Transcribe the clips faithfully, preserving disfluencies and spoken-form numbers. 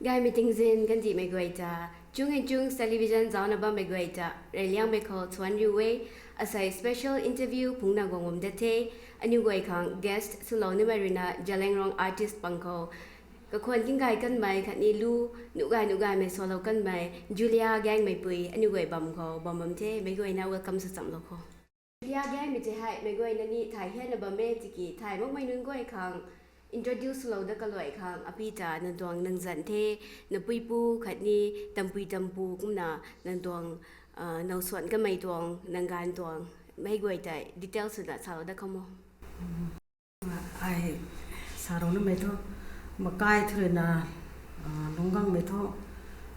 Gaymei tingzin kandihmei guay ta, Chung and Chungs Television zauna bammei guay ta, reyliangmei khou thuanc riu e. Asei special interview phungna guang bam da the. Aniu guay khang guest swlou nimei ruina Zeliangrong artist pang khou kakhwan kinggay kanmei khatni lu nuh gay nuh gaymei swlou kanmei Julia Gaengmeipui aniu guay bam khou bam bam the. Meic guayna welcome sw chamlou kho. Julia Gaengmei tei hei meic guayna ni thay hianna bam e tiki thay makmei nunc guay khang introduce swlou da kaluai khang api ta nang tuang nang zanc the, na puipu khatni tampui tampu kumna nang tuang now swan kamei tuang nang ganv tuang meic guay tei detail swna salou dat kham o. Ai sa rou namei thu, makai thu ruina lungcgangmei thu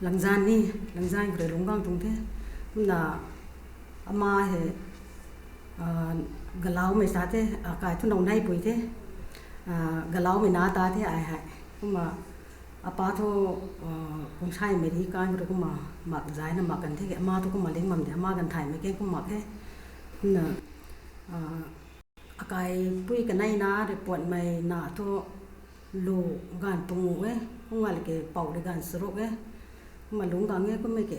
Langzan ni, Langzan khou rui lungcgang tuang the. Kumna ama hei galaumei sa the, akai thu now neipui the. Galaumei na ta the ai hei. Kumna apa thu Kungsaimei ri kan khou rui kumna mak zayna mak kan the, ama thu kumna ling bam de, ama ganv thaymei keng kumna mak khe. Kumna akaipui kanei na rui puanmei na thu lu ganv pangu e, kumna laki pou rui ganv charuk e. Kumna lungcgang e kummei ke.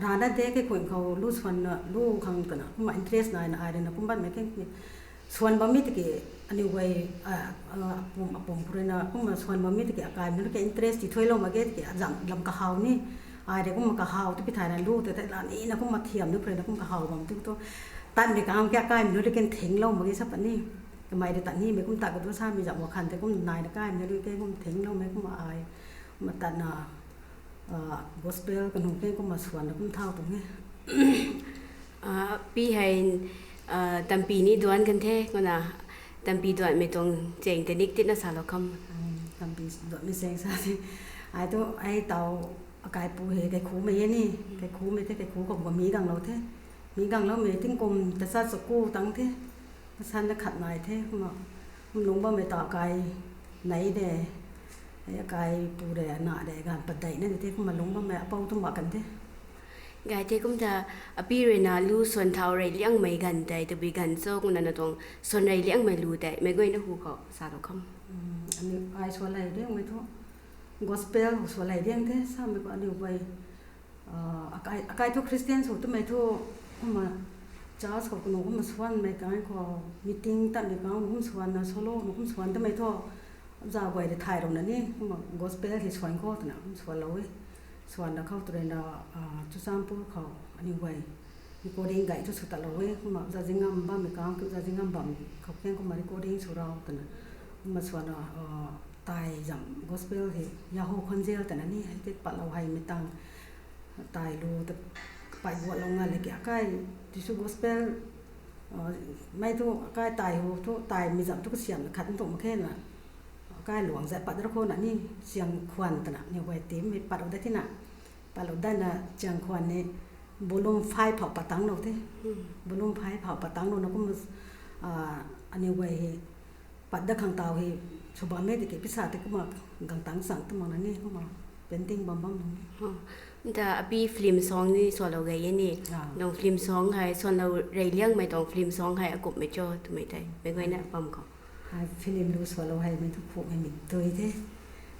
Rana de ke khun khou lu swanna lu khang twna kumna interest naina ai ruina kum bammei keng swan bammei tiki aniu guay apum apum khou ruina kumna swan bammei tiki akaimei lu ke interest ti thuilou mak ge tiki azam lam kahaw ni. Ai rui kumna kahaw tu pi thayna lu tei thei la nina kumna thiam nu khou ruina kum kahaw bam tu thu tatmei kang ke akaimei lu rui ken thinglou mak ge sa pat ni. Kamei rui tat nimei kum tat ka tu samei zam wa khan tei kum naina kaimei lu ke kum thingloumei kumna ai kumna tatna gospel kanung keng kumna swanna kum thau tuang e. Pi hei tampi ni duanc kan the kumna tampi duanmei tuang cheng tei nik titna salou kham. Tampi duanmei cheng sa the. Ai thu ai taw akaipu hei kaikhumei e ni, kaikhumei the, kaikhu khou mi ganglou the. Mi gangloumei tingkum tachat chaku tang the. Masan na khat nai the kumna kum lungc bammei ta akai nei de, akaipu de na de ganv padeihna de the kumna lungc bammei apou tu mak kan the. Gay the kumta api ruina lu swan thau reyliangmei ganv tei tabui ganv cho kumna na tuang swan reyliangmei lu tei meic guayna hu khou salou kham. Ai swan lay diangmei thu gospel swan lay diang the samei khou aniu guay akai thu Christian sw twmei thu kumna church khou kanu kumna swanmei kang khou meeting tatmei kang kum swanna solo nu kum swan twmei thu za guay rui thay rouna ni kumna gospel hei swan khou twna kum swanlou e. Swanna khou tw ruina Churachandpur khou aniu guay recording gay thu sw tatlou e. Kumna Zazingam bammei kang khou Zazingam bam khou keng kumna recording sw rau twna kumna swanna tai zam gospel hei Yahoo Khonzel twna ni hei tei patlou heimei tang tai lu ta pay guatlou nga le ki akai Jisu gospel mei thu akai tai hu thu taimei zam thu kasiamna khat ntuang mak khe na akai luang zat pat ra khou na ni Siang Khwan twna aniu guay timei patlou dat thina patlou datna Siang Khwan ni volume five phou pat tangclou the. Volume five phou pat tangclouna kumna aniu guay hei pat dat khang taw hei sw bammei tiki pisa tei kumna gang tang chang tu makna ni kumna painting bam bam nung. Nta api film song ni swlou gay e ni. Tuang film song hei swanlou reyliangmei tuang film song hei akumhmei cho twmei tei meic guayna bam khou Ai film lu swlou heimei thu Khuhmei Mikdui the.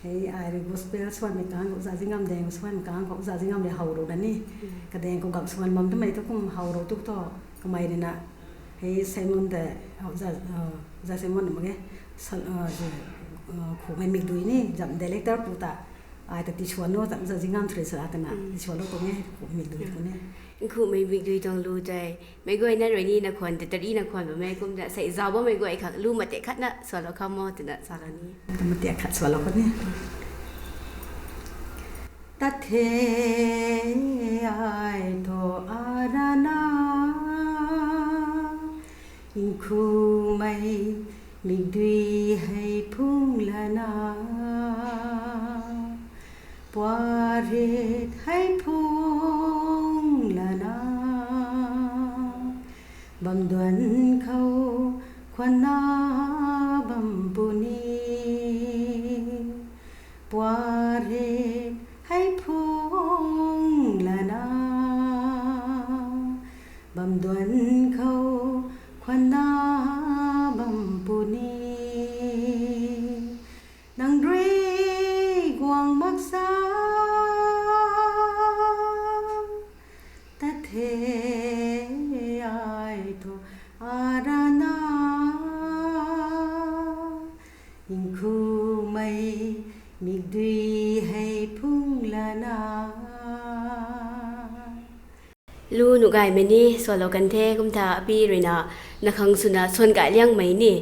Hei ai rui gospel swanmei kang khou Zazingam daeng swanmei kang khou Zazingam rui how rou na ni. Kadaeng khou gam swan bam twmei thu kum how rou tu thu kamei ruina hei Simon tei Za Simon mak ge Khuhmei Mikdui ni zam director pu ta ai ta tiswan o zam Zazingam thu rui sara twna tiswanlou tuang e Khuhmei Mikdui khou ni. Khuhmei Mikdui tuang lu tei meic guayna rui ni na khwan tei tari na khwan bammei kumna sei zauc bammei guay khang lu matek khatna swlou kham o twna salou ni. Matek khat swlou khou ni. Tat the ai thu arana Nkhuhmei Mikdui hei phungc lana Puarit hei phungc lana bam duan khou khwanna bam puni. Puarit hei phungc lana bam duan khou khwanna bam puni. Lu nuh gaymei ni swlou kan the, kum tha api ruina nakhang swna swan gay liangmei ni,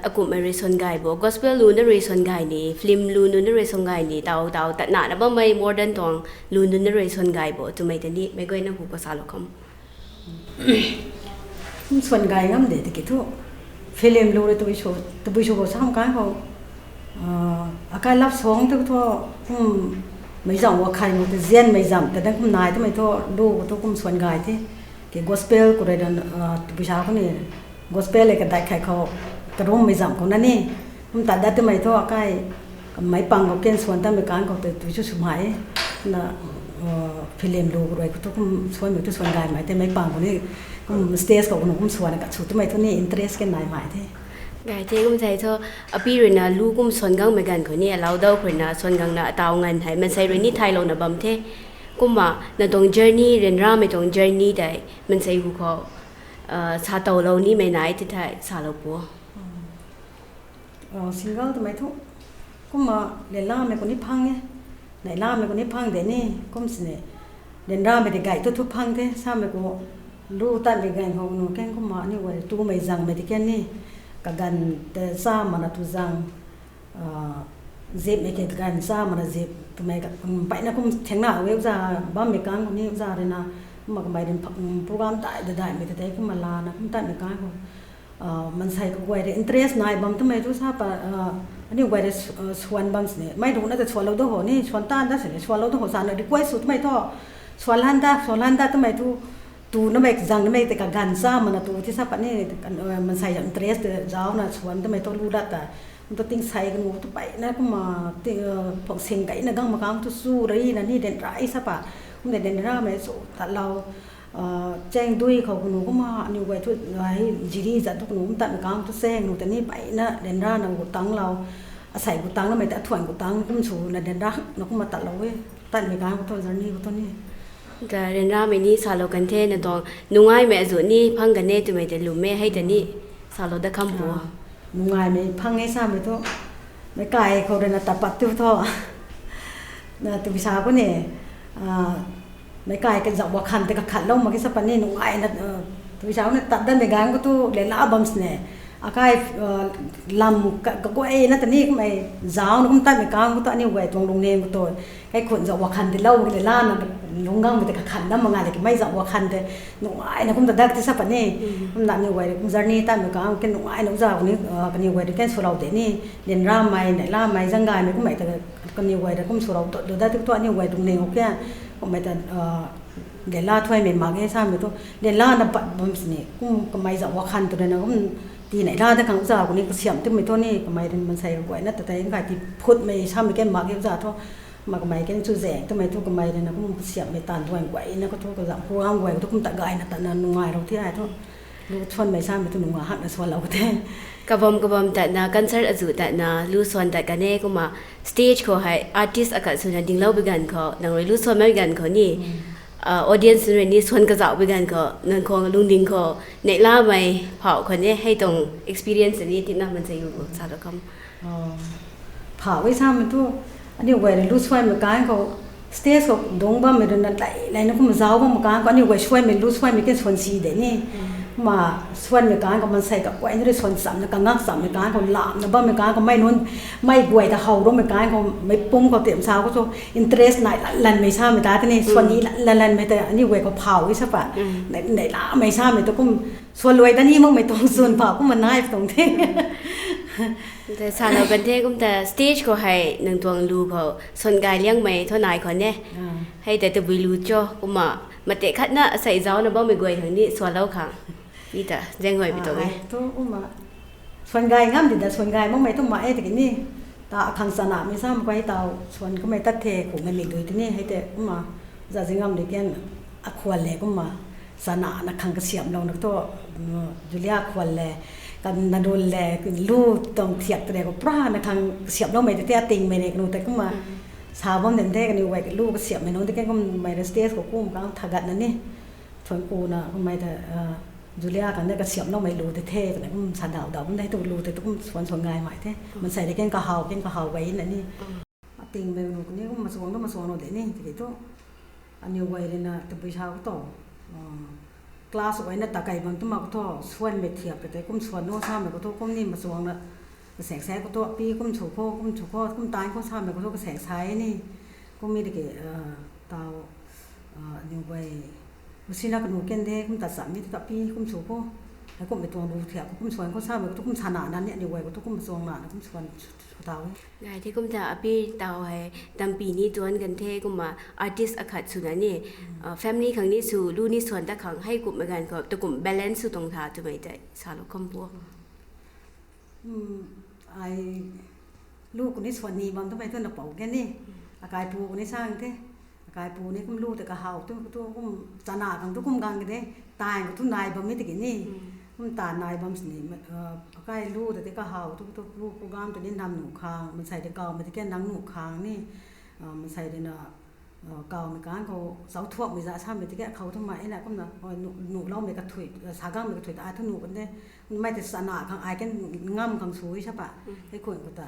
akumhmei rui swan gay bo, gospel lu na rui swan gay ni, film lu nu na rui swan gay ni, tau tau tatna na bammei modern tuang lu nu na rui swan gay bo twmei ta ni meic guayna hu khou salou kham. Kum swan gay ngam de tiki thu, film lu rui tabui sw khou sam kan khou, akai love song tu thu, kum meic zam wakhan khou ta zianmei zam ta dan kum nai twmei thu, lu khou thu kum swan gay the. Ki gospel khou rui dan, tabui sa khou ni, gospel le kadai khai khou, karummei zam khou na ni, kum tat dat twmei thu akai, meic pang khou ken swan tatmei kan khou ta tui chu swmei na, film lu khou rui khou thu kum swanmei thu swan gaymei the, meic pang khou ni, kum stage khou nu kum swan kat sw twmei thu ni interest ken naimei the. Gay the kum sei thu, api ruina lu kum swan gangmei ganv khou ni alau dau khou ruina swan gangna ataw nganv hei mansei rui ni thaylouna bam the. Kumna na tuang journey, ryanramei tuang journey tei mansei hu khou sa towlou nimei nai ti thei salou pu. Single twmei thu, kumna ryanramei khou ni phang e, neihlamei khou ni phang de ni, kum sini, ryanramei di gay thu thu phang the, samei khou lu tatmei ganv khou nu ken kumna aniu guay tumei zangmei di ken ni, kaganv ta cha mana tu zang, zipmei ke kaganv cha mana zip twmei mpeyna kum thengna e, uza bammei kan khou ni uza ruina, kumna kamei rui program dai dadaimei ta tei kumna lana kum tatmei kan khou, mansei kaguay rui interest nai bam twmei thu sa pa, aniu guay rui swan bam sini, mei runa ta swanlou da ho ni, swan tan da sini, swanlou da ho sana request sw twmei thu, swan lan da, swan lan da twmei thu, tu namei zang namei tei kaganv cha mana tu ti sa pat ni, mansei interest ta zauna swan twmei thu lu lat ta, tu tingsei kanu tu peyna kumna, phangsing keyna gang makang thu chu rui na ni ryanra sa pa, kum de ryanramei chu tatlou, cheng dui khou kanu kumna aniu guay thu, hei jiri zat thu kanu kum tatmei kan thu cheng nu ta ni peyna ryanrana gu tanglou, asei gu tang namei ta athuan gu tang kum swna ryanrana kumna tatlou e, tatmei kan khou thu journey khou thu ni. Ta ryanramei ni salou kan the, na tuang nungaimei azu ni phang kan e twmei ta lwm e, hei ta ni salou da kham pu. Nungaimei phang e samei thu, meic kai khou ruina tat pat tu thu, na tabui sa khou ni, meic kai kazauh wakhan tei kakhatlou mak ki sa pat ni nungaina, tabui sa khou ni tat datmei ganv khou thu ryanra bam sini, akai lam kaguayna ta ni kummei zauna kum tatmei kan khou thu aniu guay tuang lungning khou tu, kaikhun zauh wakhan tilou ki ryanrana, lungc gangmei tei kakhan dam mak nga le ki mei zauh wakhan tei nungaina kum ta dat ti sa pat ni, kumna aniu guay rui kum journey tatmei kan khou ken nungaina uza khou ni, kaniw guay rui ken swlou de ni, ryanramei, neihlamei, zanggaymei kummei ta, kaniw guay rui kum swlou tu dat ti thu aniu guay lungning khou ke, kummei ta, ryanra thuaymei mak ge samei thu, ryanrana pat bam sini kum kamei zauh wakhan tu ruina kum, ti neihla da khang uza khou ni kasiamh twmei thu ni kamei rui mansei kaguayna ta tei kai ti phutmei samei ken mak ge uza thu, ma kamei ken chu zaeng twmei thu kamei ruina kum kasiamhmei taanv duan guayna khou thu kazauh program guay khou thu kum ta gayna tatna nungailou the ai thu, lu swanmei samei thu nungai hakna swanlou khou the. Kabam kabam tatna, concert azu tatna lu swan tat kan e, kumna stage khou hei artist akhat swna dingloupui ganv khou, nang rui lu swanmei ganv khou ni, audience rui ni swan kazauhpui ganv khou nang khang lungning khou neihlamei phauh khou ni hei tuang experience ni tina mansei hu salou kham. Phauh e samei thu, aniu guay rui lu swanmei kan khou, stage khou dungc bammei ruina lei leina kumna zauc bammei kan khou aniu guay swanmei lu swanmei ken swan si de ni, kumna swanmei kan khou mansei kaguayna rui swan chamna kangak chammei kan khou lamna bammei kan khou mei nunc, mei guay ta how roumei kan khou meic pum khou tiam sa khou thu interest nai lan lanmei samei ta tei ni swan ni lan lan lanmei tei aniu guay khou phauh e sa pa, neihlamei samei tu kum swan luai ta ni makmei tuang swan phauh kumna nai tuang the. Salou kan the kum ta stage khou hei nang tuang lu khou swan gay liangmei thu nai khou ne, hei tei tabui lu cho kumna, matek khatna asei zauna bammei guay khang ni swlou khang, ni ta zaenghuaymei tuang e. Thu kumna swan gay ngam di da, swan gay makmei thu mak e tiki ni, ta akhang chanamei samei khou hei tau swan kamei tat the khou ngamik dui tei ni hei tei kumna, za zingam di ken, akhwan le kumna, chanana khang kasiamhlouna thu, Julia khwan le, kan Nadul le, lu tuang thiak tei khou pura na khang kasiamhloumei tei tei atingmei ne kanu tei kumna, sa bam den the kaniw guay lu kasiamhmei nunc tei ken kummei rui stage khou kum kang thagatna ni, thuan kuna kummei ta, Julia khang ni kasiamhloumei lu tei the twna kum sa daw daw bam de tu lu tei tu kum swan swan gaymei the, mansei rui ken kahaw ken kahaw guayna ni, atingmei nu kani kum masuang tu masuang nu de ni tiki thu, aniw guay ruina tabui sa khou tu, class guayna ta kei bam tu mak khou thu, suanmei thiak ka tei kum suan no samei khou thu, kum ni machuangna, kasaek sai khou thu, api kum sw kho, kum sw kho, kum taanc kho samei khou thu kasaek sai ni. Kum mi tiki, tau, aniu guay, usina kanu ken de, kum ta cham mi ta api kum sw kho. Hei kummei tuang lu thiak khou kum suan kho samei khou thu kum sana na ni aniu guay khou thu kum machuang na na kum suan sw tau e. Gay the kum ta api tau hei, tampy ni tuan kan the kumna artist akhat swna ni, family khang ni sw, lu ni suan ta khang hei kummei ganv khou, ta kum balance sw tuang tha twmei tei, salou kham pu. Ai lu khou ni suan ni bam twmei tu na pou ke ni. Akaipu khou ni sang the. Akaipu ni kum lu ta kahaw tu, tu kum chana khang tu kum gang ke de. Taanv khou thu nai bam mi tiki ni. Kum taanv nai bam sini, akai lu ta tei kahaw tu, tu lu program ta ni nam nuh khang, mansei tei kawmei tiki nang nuh khang ni, mansei tei na, kawmei kan khou, zauthuakmei za samei tiki khou thu mai na kumna, nuhloumei kathui, sa gangmei kathui ta ai thu nuh kan de. Mei tei chana khang ai kan ngam khang sw sa pa. Hei khun khou ta.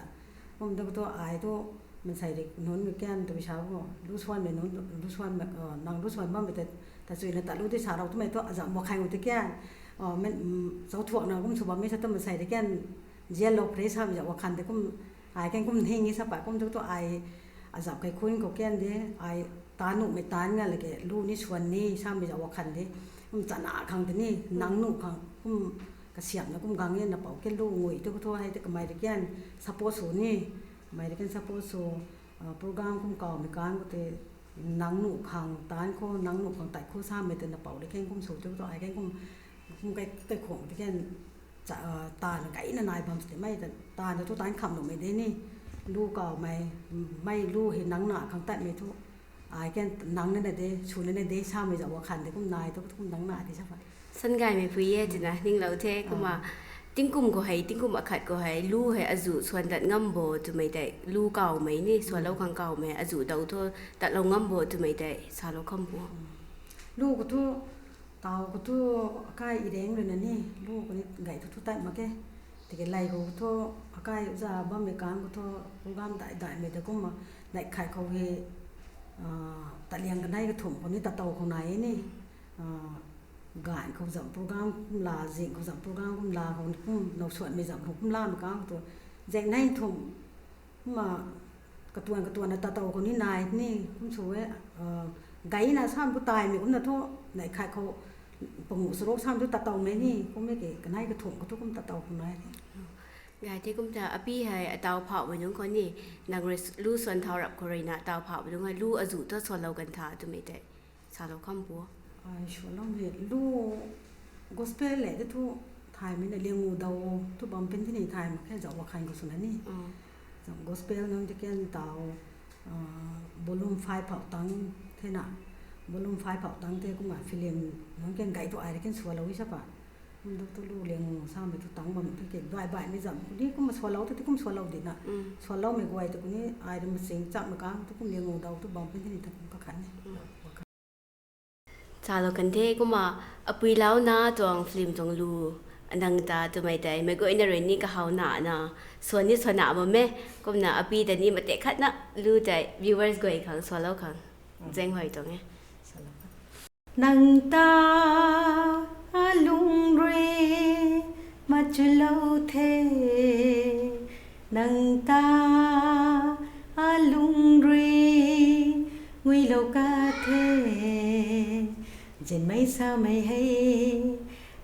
Kum ta khou thu ai thu, mansei ri nunc mei kan twmei sa khou, lu suanmei nunc, lu suan, nang lu suan bammei ta, ta chuina ta lu tei salou twmei thu, azam mak khang tei kan, zauthuakna kum sw bammei sa tu mansei ri kan, zianlou phre samei za wakhan tei kum, ai kan kum hing e sa pa kum tu thu ai, azam kaikhun khou kan de, ai ta nuhmei taanc nga lake lu ni suan ni samei za wakhan de, kum chana khang tei ni, nang nuh khang kum, kasiamna kum gang e na pou ke lu ngui tu khou thu hei tei kamei ri kan, support sw ni, kamei ri kan support sw, program kum kawmei kan khou tei, nang nuh khang taanc khou, nang nuh khang tat khou samei tei na pou ri kan kum sw tu khou thu ai kan kum, kum kai, kaikhun tei kan, taanv kaina nai bam sini mei ta, taanv ta thu taanc kham nuhmei de ni, lu kawmei, mei lu hei nang na khang tatmei thu, ai kan nang na na de, sw na na de samei za wakhan tei kum nai tu kum nang na de sa pa. San gaymei pui e twna ninglou the kumna, tingkum khou hei, tingkum akhat khou hei, lu hei azuh suan tat ngam bo twmei tei, lu kawmei ni, suanlou khang kawmei, azuh dau thu, tatlou ngam bo twmei tei, salou kham pu. Lu khou thu, tau khou thu, akai ireng rui na ni, lu khou ni gay thu thu tat mak ke. Tiki lei khou thu, akai za bammei kan khou thu, program dai daimei ta kumna, neih khat khou hei, taliang kanei kathumh khou ni tat tow khou nai e ni. Gaanv khou zam program kum la, zing khou zam program kum la, khou kum now suanmei zam khou kum lamei kan khou tu, zang nei thumh, kumna, katuan katuanna tat tow khou ni nai ni, kum sw e, gayna sam khou taimei kumna thu, neih khat khou, panguh charuk sam thu tat towmei ni, kummei ke kanei kathumh khou thu kum tat tow khou nai the. Gay the kum ta api hei ataw phauhmei nunc khou ni, nang rui lu suan thau rap khou rui na ataw phauhmei nunc hei lu azuh thu suanlou kan tha twmei tei, salou kham pu. Ai suanloumei lu gospel le tei thu thaymei na liangu dau thu bam pin tini thay mak khe za wakhan khou swna ni. Gospel nunc tei kan tau, volume five phauh tang the na. Volume five phauh tang the kumna film nunc kan gay thu ai ri kan suanlou e sa pa. Kum duk thu lu liangu samei thu tang bam the ke, dai baihmei zam khou ni kumna suanlou thu tei kum suanlou di na. Suanloumei guay ta khou ni ai ri maching chakmei kan thu kum liangu dau thu bam pin tini ta kum kakhan e. Salou kan the kumna, apui lau na tuang film tuang lu, anang ta twmei tei meic guayna rui ni kahaw na na, suan ni suan na bam e, kumna api ta ni matek khat na lu tei viewers guay khang suanlou khang, zaenghuay tuang e. Nang ta alung rui machulou the, nang ta alung rui nguilou ka the. Zinmei samei hei,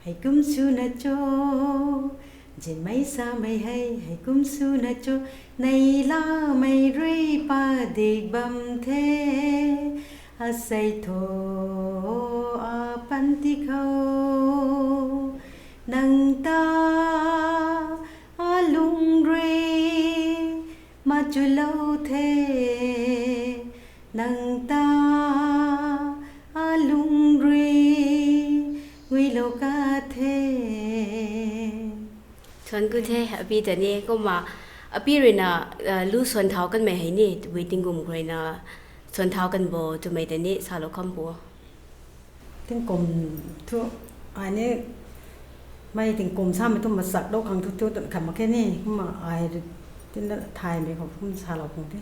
hei kum swna cho. Zinmei samei hei, hei kum swna cho. Neilamei rui padik bam the, asei tho apanti khou. Nang ta alung rui machulou the, nang ta alung rui nguilou ka the. Thuan ku the, api ta ni, kumna, api rui na, lu suan thau kanmei hei ni, tabui tingkum khou rui na, suan thau kan bo twmei ta ni, salou kham pu. Tingkum thu, ai ni, mei tingkum samei thu machaklou khang thu tu khat mak khe ni, kumna ai, tina thaymei khou kum salou khang the.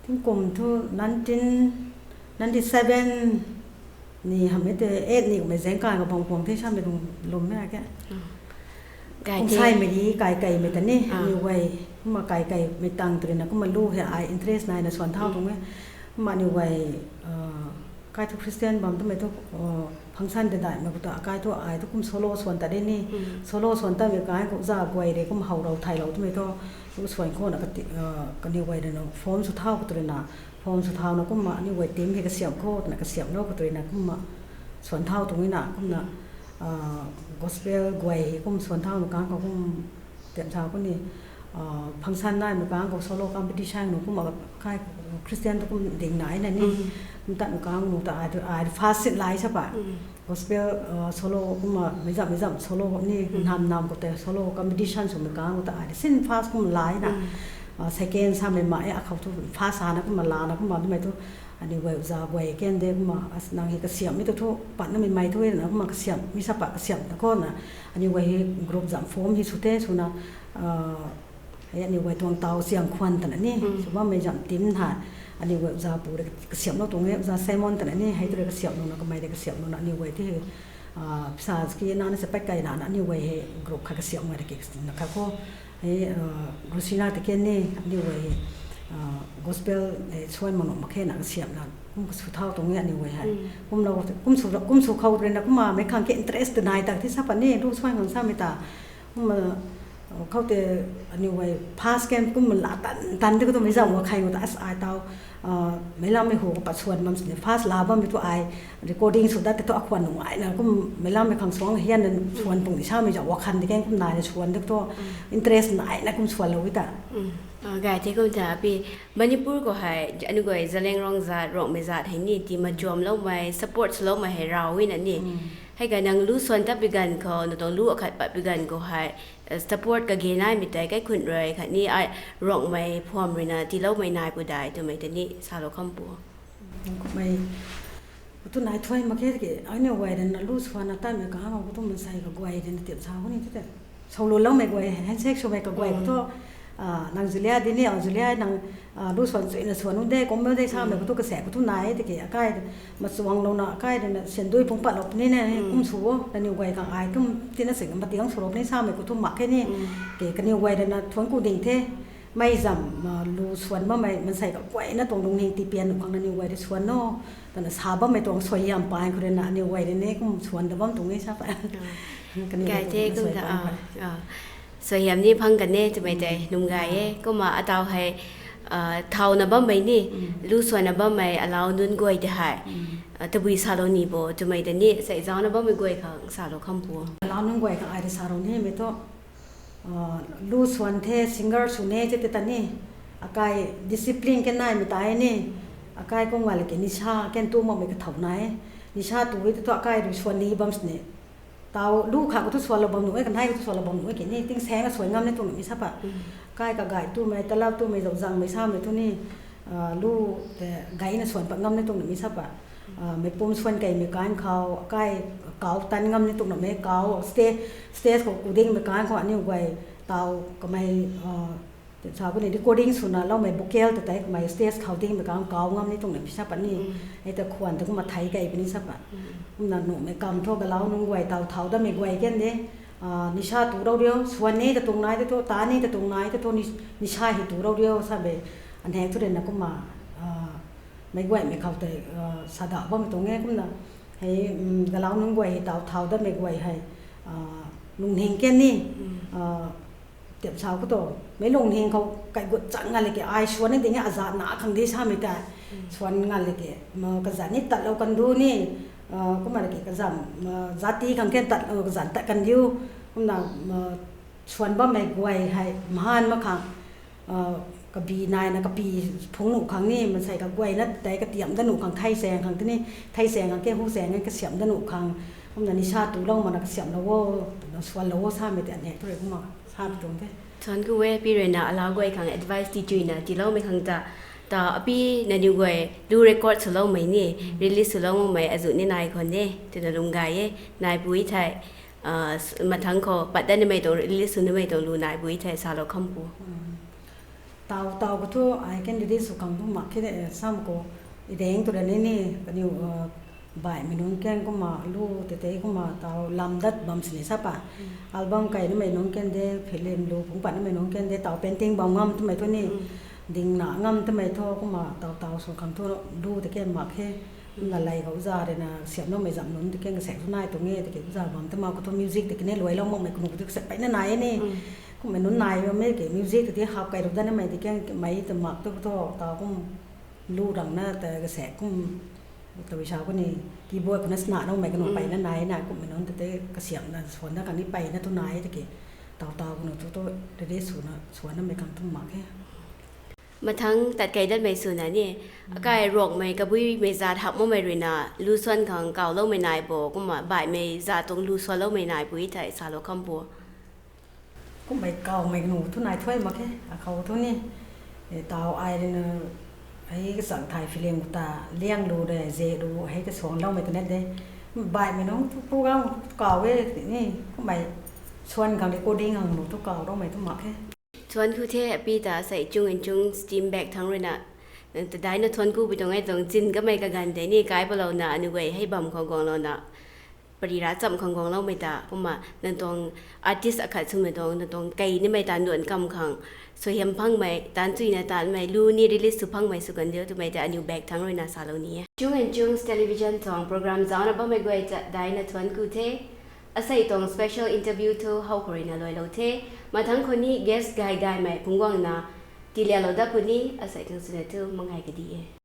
Tingkum thu nineteen ninety seven, Ni hamhmei te et ni kummei zaeng kai ka bang kuang the samei lum lum e ke. Kum saimei ni kai kaimei ta ni, aniu guay, kumna kai kaimei tang tw ruina kumna lu hei ai interest naina swan thau tuang e. Kumna aniu guay, kai thu Christian bam twmei thu, function de daihmei khou ta kai thu ai thu kum solo swan ta de ni. Solo swan tamei kai khou za guay rui kum how rou thay lou twmei thu, lu swan khou na kati, kaniw guay rui na form sw thau khou tw ruina, form sw thauna kumna aniu guay team hei kasiamh khou twna kasiamhlou khou tw ruina kumna swan thau tuang e na kumna, gospel guay hei kum swan thauna kang khou kum tiam sa kum ni, function naimei kang khou solo competition nu kumna kai Christian tu kum ding nai na ni. Kum tatmei kang nu ta ai, ai first sit lai sa pa. Gospel, solo kumna meic zam meic zam solo ni nam nam khou tei solo competition swmei kang khou ta ai sin first kumna lai na. Second samei ma e akhou thu first sana kumna lana kumna twmei thu aniu guay za guay ken de kumna nang hei kasiamhmei tu thu patnamei mei thu na kumna kasiamh mi sa pa kasiamh ta khou na aniu guay hei group zam form hei sw the swna, hei aniu guay tuang tau siang khwan twna ni sw bammei zam team hei aniu guay za pu rui kasiamhlou tuang e, za Simon twna ni hei tu rui kasiamhlouna kamei rui kasiamhlouna aniu guay ti hei, pisa ki nana sa pat kai nana aniu guay hei group khat kasiamh ngai ra ki na kha khou, hei, Rosina ta ken ni aniu guay hei, gospel hei swan mak nuh mak khe na kasiamhna kum kasw thau tuang e aniu guay hei. Kumlou, kum sw, kum sw khou ruina kumna meic khang ke interest nai tak ti sa pa ni lu swan khang samei ta. Kumna, khou tei aniu guay first ken kumna la tan tan de khou tu meic zam wa khai khou ta as ai tau, meic lammei hu khou pat swan bam sini first la bammei thu ai recording sw dat tei thu akhwan nungaina kum meic lammei khang suang hian na swan pung ni samei zam wa khan de ken kum naina swan de thu interest naina kum swanlou e ta. Gay the kum ta api Manipur khou hei aniu guay Zeliangrong zat, Rongmei zat hei ni tii machuamloumei, support swloumei hei raw e na ni. Hei kai nang lu swan tat pi ganv khou, na tuang lu akhat pat pi ganv khou hei, support kage naimei tei kaikhunc rui khatni ai Rongmei phuam ruina tiiloumei nai pu dai twmei tei ni salou kham pu. Kummei, katu nai thuai mak khe ki, aniu guay rui na lu swanna tatmei kang khou katu mansei kaguay rui na tiam sa hu ni tu tei. Saloulou mei guay, handshake swmei kaguay khou thu, nang Julia di ni, Julia nang, lu swan chuina swan u de, kum u de samei khou thu kasaek khou thu nai tiki akai machuanglouna akai rui na sandui pung patlou puni na kum sw o, nangniw guay khang ai kum tina sing matiang swlou puni samei khou thu mak khe ni, ke kaniw guay rui na thuanc ku ding the, mei zam, lu swan bammei mansei kaguayna tuang lungning tiipian nuh khang nangniw guay rui swan o, twna sa bammei tuang suaihiam paan khou rui na aniw guay rui ni kum swan da bam tuang e sa pa. Kaniw guay tuang suaihiam paan khou. Suaihiam ni phang kan e twmei tei lwm gay e. Kumna ataw hei, thauna bammei ni, lu swanna bammei alau nunc guay tei hei, tabui salou ni bo twmei tei ni, sei zauna bammei guay khang salou kham pu. Alau nunc guay khang ai rui salou nimei thu, lu swan the, singer sw ne tei tei ta ni, akai discipline kan naimei tei ni, akai kum ngalki nisa kan tu makmei kathau nai e. Nisa tu e tei thu akai rui swan ni bam sini. Taw lu kha khou thu swanlou bam nuh e, kanei khou thu swanlou bam nuh e ki ni, tingsaeng a swan ngam ni tuang na mi sa pa. Kai kagay twmei, talap twmei, zauzangmei samei thu ni, lu, gayna swan pat ngam ni tuang na mi sa pa. Meic pum swan keymei kan khou, kai kau tan ngam ni tuang na mei kau, stage, stage khou ku dingmei kan khou aniw guay, taw kamei, sa kuni recording swna loumei vocal ta tei kamei stage khou dingmei kan kau ngam ni tuang na mi sa pa ni. Hei ta khwan ta kumna thei key puni sa pa. Kumna nuhmei kam thu galau nunc guay taw thau datmei guay kan de. Nisa tu rou riu, swan ni ta tuang nai tei thu, ta ni ta tuang nai tei thu, nisa hei tu rou riu samei, anhek thu rui na kumna, meic guaymei khou tei, sa da bammei tuang e kumna. Hei, galau nunc guay hei taw thau datmei guay hei, lungning kan ni, tiam sa khou tu, meic lungning khou kai gut chang nga le ki ai swan ni ding e, azat na khang di samei tei, swan nga le ki, kazat ni tatlou kan du ni, kumna le ki kazam, zati khang kan tat, kazat tat kan diu, kumna, swan bammei guay hei mhan mak khang, kabi naina kapi phungc nuh khang ni, mansei kaguayna tei katiam dat nuh khang, theisaeng khang tei ni, theisaeng khang ke husaeng e kasiamh dat nuh khang, kumna nisa tulou makna kasiamhlou o, twna swanlou o samei tei anhek thu rui kumna sa pi tuang the. Thuanc ku e, pi rui na alau guay khang advice ti chuina tiiloumei khang ta, ta api nangniw guay lu record swloumei ni, release swlou makmei azuh ni nai khwan e twna lwm gay e, nai pui thei, mathangc khou pat dat nimei tuang, release sw nimei tuang lu nai pui thei salou kham pu. Taw, taw khou thu ai kan release sw khang thu mak khe, sam khou, i deng tu ra ni ni, kaniw, Baihmei nunc kan kumna lu tei tei kumna taw lam dat bam sini sa pa. Album kai namei nunc kan de, film lu phungc pat namei nunc kan de, taw painting bam ngam twmei thu ni, dingna ngam twmei thu kumna taw taw sw khang thu lu tei kan mak khe. Kumna lei khou za rui na siam namei zam nunc tei kan kasaek thu nai tuang e, tiki za bam twmei khou thu music tei kine luailou makmei kanu tei kasaek peyna nai e ni. Kummei nunc nai bammei ki music tei hap kai ruk dat namei tei kan mei ta mak tu thu taw kum lu rangna ta kasaek kum taw sa kuni keyboard khou na sna namei kanu peyna nai na kummei nunc tei tei kasiamna swan dat khang ni peyna tu nai e tiki taw taw kanu thu tu release swna swan namei khang tu mak khe. Mathangc tat kei datmei swna ni, akai ruakmei kabuimei zat hap makmei rui na lu swan khang kawloumei nai bo, kumna baihmei zat tuang lu swanloumei nai pui thei salou kham bo. Kummei kawmei kanu thu nai thuai mak khe, akhou thu ni, taw ai rui na, hei kachang thay film khou ta, liang lu de, ze lu, hei ta swanloumei ta net de. Baihmei nunc thu program kaw e, ni, kummei swan khang recording khang lu thu kawloumei thu mak khe. Thuanc ku the api ta sei Chung and Chung Steam Bag thangc rui na, tadaina thuanc ku pui tuang e tuang zin kamei kaganv tei ni kai palouna anu guay hei bam khou guanglouna, pari ra cham khang guangloumei ta kumna nang tuang artist akhat swmei tuang nang tuang kei nimei ta nuan kam khang suaihiam phangmei, taanc chuina taanmei, lu ni release sw phangmei sw kan diu twmei ta aniu bag thangc rui na salou ni e. Chung and Chung's Television tuang program zaucna bammei guay ta daina thuanc ku the. Asei tuang special interview thu how khou rui na luailou the. Mathangc khou ni guest gay gaymei phungc guangna tilialou dat puni, asei tuang swna thu mangai kadi e.